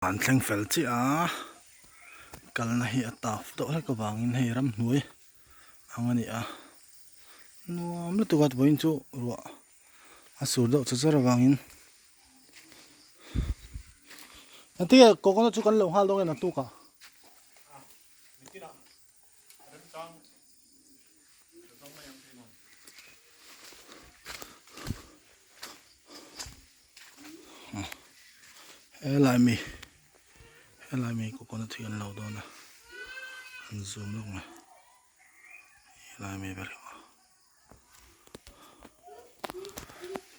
An thleng fel chiah a, kalna hi a taf deuh hlek avangin hei ramhnuai ang a ni a, nuam lutuk a vawiin chu ruah a sur deuh char char avangin engtin nge coconut chu kan lo nghal dawn nge naktuk ah. Helai mi helai mi coconut hi an lo dawn a an zoom lawk mai helai mi ber hi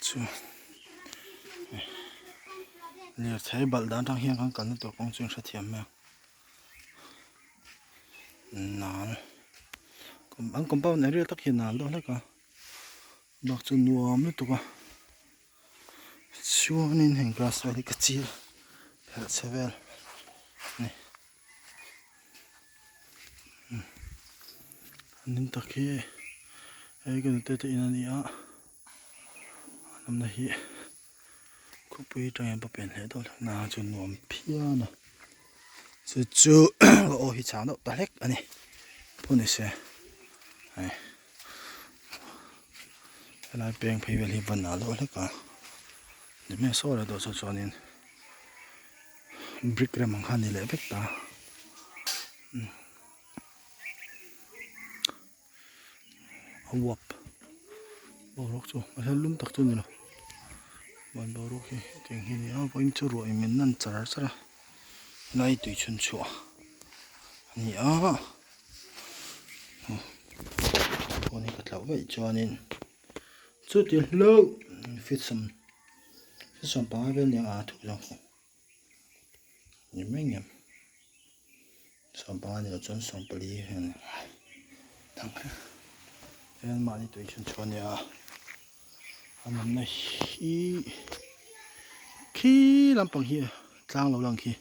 chu lirthei balh dan atang hian kan kalna tur kawng chu in hrethiam mai ang. Nal an compound area tak hi nal deuh hlek a bak chu nuam lutuk a chuanin heng grass vel hi ka chil phelh chhe vel a ni an in tak hi hei ka nute te in a ni a a awmna hi khawpui atang hian pa pen hle deuh hlek na chu nuam phian a chu chu ka aw hi chang deuh ta hlek a ni pawh ni se hei helai peng phei vel hi va nal deuh hlek a ni mai saw leh dawh chu chuanin brick rem ang kha a ni leh vek ta. A uap boruak chu a hel lum tak chu a ni lo van boruak hi hetiang hi a ni a vawiin chu ruah in min nan char char a helai tui chhun chhuah a ni a phone hi ka tlauh vaih chuanin chuti hlauh feet sawm feet sawmpanga vel nia a thuk zawk ni mai ang em. Sawmpanga ni lo chuan sawmpali hian hian mahni tui chhun chhuah a nia an awmna hi khi lampang hi tlang lo lang khi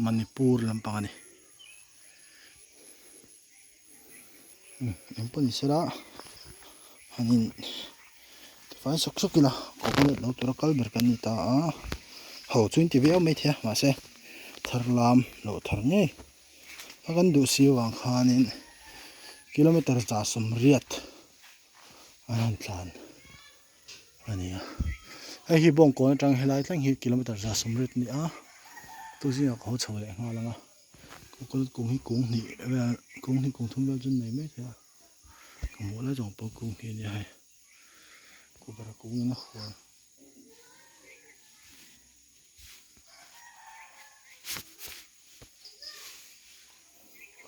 Manipur lampang a ni eng pawh ni sela han in tifai sawk sawk ila coconut lo tura kal ber kan ni ta a ho chu in ti viau mai thei a mahse thar lam loh thar ngei a kan duh si avang khanin kilometer 180 an han tlan a ni a hei hi bawngkawn atang helai thleng hi kilometer 180 a ni a tuzingah ka haw chho leh nghal ang a. Coconut kung hi kung hnih vel kung hnih kung thum vel chu an nei maithei a ka hmuh lai zawng pawh kung hi a nia hei kubera kung in a hual.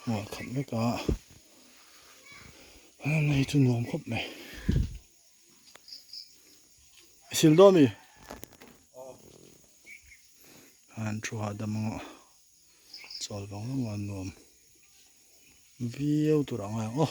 Hual khat vek a hei chu nuam khawp mai. Sil dawn mi? An thu hahdam ang aw chawl vang vang a nuam viau tur ang a aw.